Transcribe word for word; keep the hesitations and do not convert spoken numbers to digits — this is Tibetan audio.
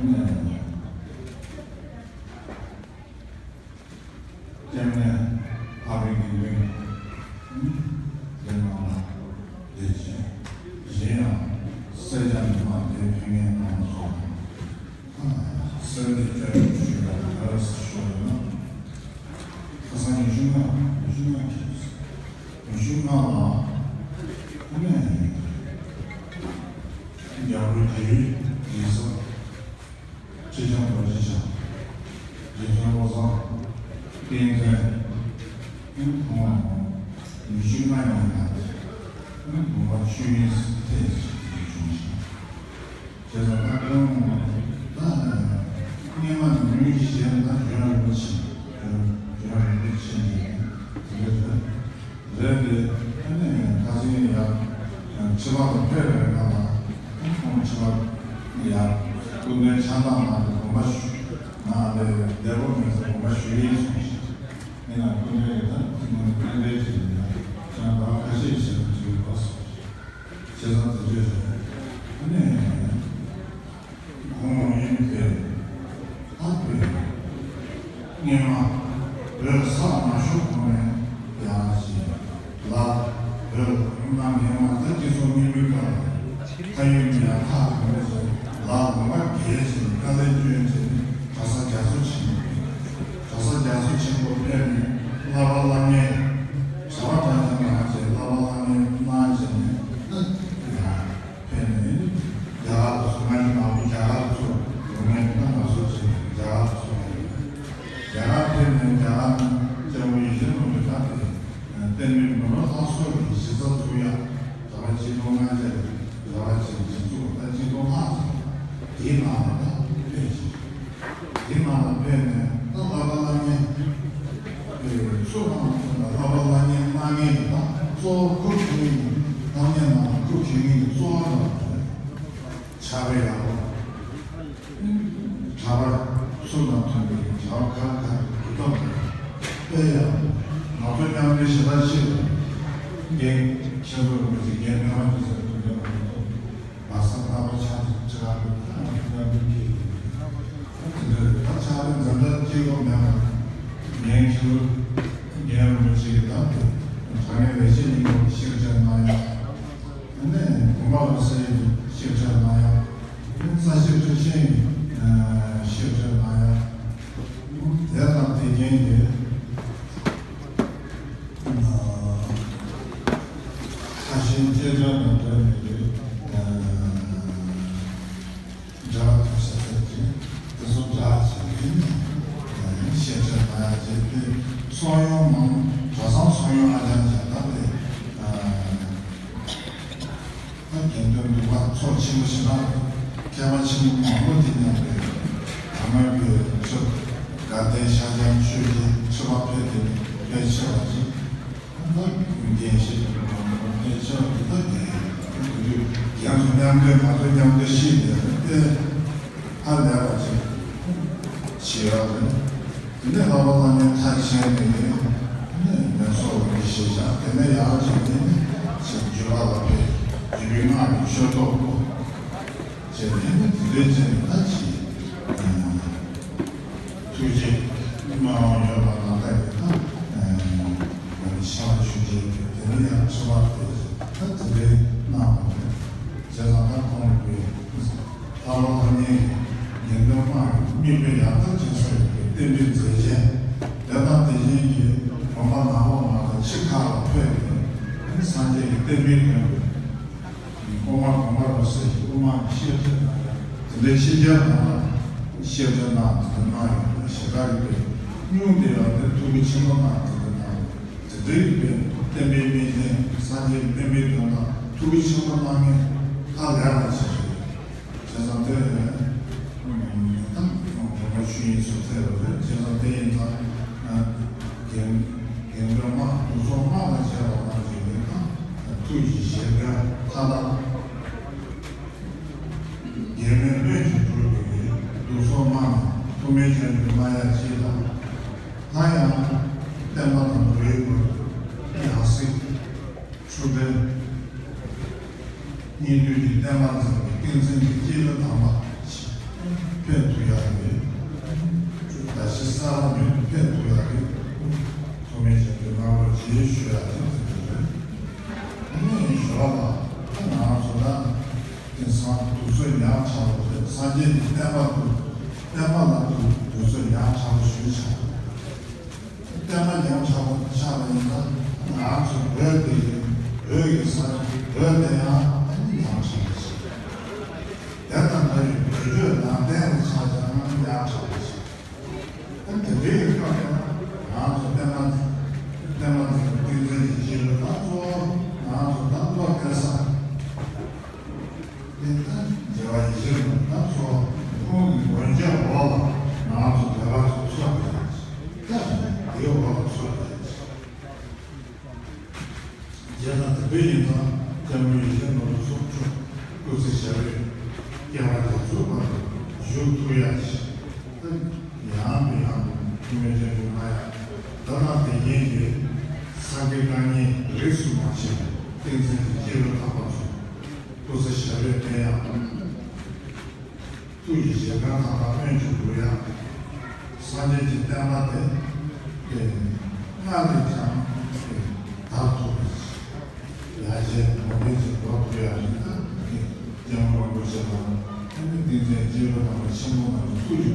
ནས། སྐྱབས་གནས་ཕ་རི་དགེ་འདུན། དེ་རྣམས་ལ་བདེ་ཆེན། གཞན་ཡང་སེར་སྐྱ་མི་མང་དེ་ཕན་ངེས་གནང་སོང་། སེར་འདི་བཅའ་ཡིག་ཞུས་པ་ལ་ཞུ་ཡོད་ན། ཁ་སང་ཉི་ཤུ་ལྔ། ཉི་ཤུ་ལྔ་གི་ཉི་ཤུ་ལྔ་ལ་ཨ་ནི་རྒྱལ་པོའི་རྒྱལ་ཡུལ་རྒྱལ་ས། ཁྲི་བྱང་རྡོ་རྗེ་འཆང་། རྗེ་བཙུན་བློ་བཟང་བསྟན་འཛིན། ཁོང་ཉི་ཤུ་ལྔ་ནས་ང་ཚོ་དགོངས་པ་ཆོས་དབྱིངས་སུ་ཐད་ཅིག་བྱུང་ཞིང་། བྱས་ཙང་ད་ཁོང་ད་སྔས་མ་ནས་ཉུང་ཞིག་བྱས་ན་ད་རྒྱུན་རིང་པོ་ཕྱིན། རྒྱུན་རིང་པོ་ཕྱིན་ཏེ་དེ་འདྲ་རེད། རེད་དེ། ཨ་ནི་ཁ་སང་ཡང་ཕྱི་ལོགས་ལ་ཕེབས་པའི་སྒང་ལ་ཁོང་ཕྱི་ལོགས་ཡང་སྐུ་མདུན་ཕྱག་མདའ་གནང་སྟེ་དགོངས་པ་ཞུ། ང་ལས་བདེ་པོ་མེད་ཚེ་དགོངས་པ་ཞུ་ཡིན་གསུངས་ཤིང་། ཡིན་ནའང་སྐུ་མདུན་གྱིས་ད་ཐུགས་སྨོན་རྟེན་འབྲེལ་བྱས་ནས་ཡང་ཅང་ད་ཁ་ཤས་བྱས་ན་འགྲིག་གོ་གསུངས་ཤིང་། བྱས་ཙང་དེ་འདྲས་རེད། ཨ་ནི། ཁོང་ཡིན་ཏེ། ཨ་ཕས་སྔས་མ་བོད་ས་མ་ཤོར་གོང་ནས་ཡང་ཞིག་ལ་བོད་རྣམས་ཡོང་བ་ད་ཅི་སོང་སྙིང་པོའི་བཀའ་ལ་ཕ་ཡུལ་ནས་ཡང་ཐག་རིང་པོ་ཞིག་ལ་ལུང་པ་བརྒལ་ཞིག་དཀའ་ལས་བསྐྱོན་བྱས་ནས་གྲྭ་ས་རྒྱ་མཚོ་ཆེན་པོ་ཕེབས། གྲྭ་ས་རྒྱ་མཚོ་ཆེན་པོ་ཕེབས་ནས་བསླབ་པ་བསླབ་གཉེར་བྱ་བ་གྲྭ་ཚང་ནང་བྱས་བསླབ་པ་བསླབ་གཉེར་གནང་བྱས་ནས་ད་ཡང་། ཕེབས་ནས་རྒྱ་གར་དུ་སོང་། ང་ཡི་ནང་མི་རྒྱ་གར་དུ་སོང་། ལོ་ངན་ན་ང་ཚོ་ཚོ་རྒྱ་གར་དུ་སོང་། རྒྱ་གར་ཕེབས་ནས་རྒྱ་གར་ནང་སྐྱབས་མགོན་ཡེ་ཤེས་མགོན་པོའི་ཐང་དེ་བསྟན་པའི་ནོར་བུ་ལྷ་གསོལ་གྱི་གཞི་རྩ་ཚུགས་ཡ། རྒྱ་གར་སྤྱི་ཚོགས་ལྔ་བཅས་རྒྱ་གར་ཆེན་སྤྱི་ཚོགས་ད་སྤྱི་ཚོགས་ལྷག་ཙམ་དེའི་ནང་ལ་ད་ཕེབས་ཤིང་། དེ་ནང་ལ་ཕེབས་ནས་ད་བསླབ་པ་བསླབ་གཉེར། ཨེ་སུ་རང་ཚོ་ལ་བསླབ་པ་བསླབ་གཉེར་གནང་མཁན་ཡིན་ན་གཙོ་བོ་ཁུར་ཁེ་ཡིན། བསླབ་གཉེར་ནང་ལ་ཁུར་ཁེ་མཁན་གྱི་གཙོ་བོ་རང་རེད། བྱ་བའི་ཡག་པོ། གྲྭ་པ་སུ་དང་མཐུན་པའི་བྱ་བ་ག་ག་གི་ཐོག་ནས་དཔེ་ཡག་པོ། ང་ཚོ་མཉམ་འབྲེལ་ཞེ་དྲག་ཆེ་བ། འགན་ཁྱེད་ཚོ་མི་ཚེ་འགན་ལེན་པ་ཅི་ཟེར་དུས་འདི་ལ་མི་ཐོག་མ་ས་ལྷག་པ་ཆགས་ཏེ་ཅི་ལ་མི་ཐང་ལ་ཡང་མི་ཁེལ། དེ་འདྲ་ད་ཆགས་པའི་འཛིན་གྲྭ་གཅིག་པོ་མེད་པར་ངས་ཁྱེད་ཚོ་རྒན་རིན་པོ་ཆེ་གི་དམ་དུ་དྲང་ངེས་ལས་བྱེད་གཉིས་པོ་ཤེར་ཕྱིན་གནང་ཡག་ནས་དགོན་པ་ལ་སེར་ཡིན་ཤེར་ཕྱིན་གནང་ཡག་རྩ་ཤེར་ཕྱིན་ཤེར་ཕྱིན་གནང་ཡག་དེ་དང་དེ་རྐྱེན་གྱིས། ཁ་ཞེ་གཅིག་སྒྲིལ་དང་འབྲེལ་ནས་ཀྱི་འབྲེལ་བ་མཐུད་ས་ཐད་ཀྱི་དེ་ཚོ་འདྲ་བྱས་ནས་ཤེས་བྱ་ལ་བྱས་ཏེ་ཚོགས་ཡོང་མང་གྲྭ་ཚང་ཚོགས་ཡོང་ཨ་ཅང་བྱས་ད་དེ། ད་དགེ་འདུན་འདུས་པ་ཚོགས་ཆེན་པོ་ཞིག་ན་མཁས་པ་ཆེན་པོ་མང་པོ་དེ་མཉམ་རེད། ད་ང་གི་ཚོ་དགའ་ལྡན་ཤར་བྱང་ཆོས་ཀྱི་ཆོས་པ་ཕེབས་དེ་ཕལ་ཆེ་བ་ཅིག་ད་རྒན་ཤེས་པ་མང་པོ་ཕལ་ཆེ་བ་དེ་ད་རྒན་རྒན་ཚོ་མཉམ་འབྲེལ་ང་ཚོ་མཉམ་འབྲེལ་ཤེས་ནས་ཏེ་ཧ་ལས་པ་ཅིག་བྱེད་ཡག་རེད། དེ་ནས་བསླབ་པ་བསླབ་གཉེར་མཐར་ཕྱིན་ནས་ནི་ནི་ལན་སོགས་ལ་མི་ཤེས་བཞག་དེ་ནས་ཡར་བྱས་ནས་ནི་ཞིག་འཇུ་བ་ལ་ཕེབས། འཇུ་བའི་སྔགས་ཀྱི་ཆོས་ཐོག་ཏུ་བྱས་ནས་ནི་དེ་འདྲའི་བྱས་ནས་ད་ཅི་ཐུགས་རྗེ་མ་འོང་ཡོད་པ་ལ་ད་ཡོད་ན་ང་ནི་ཤ་བ་ཆུ་རྗེ་དེ་ནི་ཡང་ཆུ་བ་དེ་ད་དེ་འདྲའི་གནང་བ་རེད། བྱས་ཙང་ད་ཁོང་གིས། ལྷ་ལ་ལྷ་ཉིད་ཉན་ཐོས་དམངས་ཀྱི་དམིགས་པའི་ཡང་དག་ཅིག་སོགས་ཡོད་པའི་བསྟན་པའི་མཛེས་ཆེན་དེ་དང་དེ་བཞིན་གྱི་དགོན་པ་ནང་པ་མ་གཏོགས་ཕྱི་ཁག་ལ་ཕེབས་ནས་སངས་རྒྱས་ཀྱི་བསྟན་པའི་དོན་དུ་དབུ་མ་དགོངས་པ་རབ་གསལ་གྱི་དབུ་མ་གི་ཤེས་བྱ་གནང་ཡ་དེ་འདྲའི་ཕྱི་རྒྱལ་ནང་ལ་ཤེས་བྱ་གནང་དེ་འདྲ་གནང་ཡོད་པ་ཞེ་དྲག་ཡོད་པས་སྙུང་བདེ་བ་དེ་ཐུགས་ཁུར་ཆེན་པོ་གནང་དེ་འདྲ་གནང་ཡོད། དེ་འདྲའི་བསྟན་པའི་སྨིན་ཅན་སངས་རྒྱས་ཀྱི་བསྟན་པའི་དོན་དག་ཐུགས་ཁུར་ཆེན་པོ་གནང་མཁན་ཨ་ལས་རང་ཆེ་ཤོས་རེད། བྱས་ཙང་དེ་ནས་ད་དགོངས་པ་ཆོས་དབྱིངས་སུ་ཐེབས་པ་རེད། བྱས་ཙང་དེ་ཡིན་ཙང་དགེ་དགེ་འདུན་དམངས་འདུ་ཚོགས་དམངས་དང་བཅས་པ་རྣམས་ཀྱིས་ནི་ད་ཐུགས་ཀྱི་བཞེད་དགོངས་མཐའ་དག་དགེ་འདུན་ལྷན་ཅིག་གྲུབ་པའི་འདུ་ཚོགས་དམངས་ཐུགས་སྨོན་ཆེན་པོས་གནང་ཡ་གཅིག་དང་། སླར་ཡང་བསྟན་པ་དང་བོད་ཡུལ་ཡང་སྲིད་ཆུ་འབྲེལ་གཉིས་འདུས་ཀྱི་བསྟན་པ་འཛིན་པའི་ཏིང་འཛིན་གྱི་སྐྱེས་བུ་དམ་པ་ཞིག་ཕེབས་ ས་ལ་མྱུར་དུ་ཕེབས་ཐུབ་ཡག་གི་ཐུགས་སྨོན་བྱས་ཏེ་གནང་རོགས་ཞེས་ཞུ་ཡག་ཅིག་དེ་འདྲ་རེད། ཨ་ནི་ཞོར་ལ་ང་ཚོ་ལ་དེང་སང་དུས་ཚོད་ཉག་ཕྲ་བོ་རེད། སངས་རྒྱས་ཀྱི་བསྟན་པ་དུ་བསྟན་པ་ལ་དུ་དུས་ཚོད་ཉག་ཕྲ་བོ་ཞིག་ཆགས། བསྟན་པ་ཉག་ཕྲ་བོ་ཆགས་པ་ཡིན་ན་ང་ཚོ་བོད་དེ་ཡིན། བོད་ཀྱི་ས་ཆ་བོད་དེ་ཡང་ཨ་ནི་ཉག་ཕྲ་བོ་ཞིག་དེ་དང་འདྲ་བའི་བོད་བརྒྱུད་ནང་བསྟན་ལ་ཆགས་ཀྱང་ཡག་ཆགས་པ་ཞིག་ཨ་ནི་དེ་འདྲའི་སྐབས་ལ་ང་ཚོ་བསྟན་པ་བསྟན་པ་འདི་ཏིང་འཛིན་གྱི་རྗེས་ལ་ད་གཙོ་བོ་ང་ཚོ་ད་བློ་གཏད་ས་དེ་ད་རྒྱལ་བ་ཡིད་བཞིན་ནོར་བུ་ད་གཙོ་བོ་ཁོང་གི་མགོན་སྐྱབས་འོག་ལ་ང་ཚོ་རྒྱལ་བ་ཚོ་འཚོ་བ་རེད། ད་དེའི་འོག་ལ་འཚོ་བ་རེད། རྗེས་ལ་དེ་འདྲ་ཡིན་ཙང་སྐྱབས་མགོན་ཡེ་ཤེས་ནོར་བུ་མཆོག་སྐུ་ཚེ་ཞབས་པད་བསྐལ་པ་དུ་ཚུགས་པར་བཞུགས་ཐུབ་ཡག་ཅིག་ད་ཡང་དུ་ཡང་དུ་ཐུགས་སྨོན་ཆེན་པོ་གནང་ཡག་ད་ལྟ་དེ་ཉིད་ཀྱི་སངས་རྒྱས་བསྐལ་བརྒྱར་རིས་སུ་མ་ཆད་པའི་ཏིང་འཛིན་གྱི་སྐྱེས་བུ་དམ་པ་ཚོ་སྐུ་ཚེ་ཞབས་པད་བརྟན་ཡག་ཐུགས་ཀྱི་བཞེད་དགོངས་དང་ལ་སྨོན་ཅིག་འབུལ་ཡག་སངས་རྒྱས་ཀྱི་བསྟན་པ་དེ་དེ་སྔར་ལས་ཀྱང་དེ་དར་ཐུབ་པ་ཡར་རྒྱས་གོང་འཕེལ་གྱི་འགྲོ་ཐུབ་ཡག་རིགས་ལ་དེ་སྐྱབས་མགོན་རིན་པོ་ཆེ་དང་ཨ་ནི་ཏིང་འཛིན་སྐྱེས་བུ་དམ་པ་ཆེན་པོ་རྣམས་ཀྱི་ཐུགས་ཀྱི་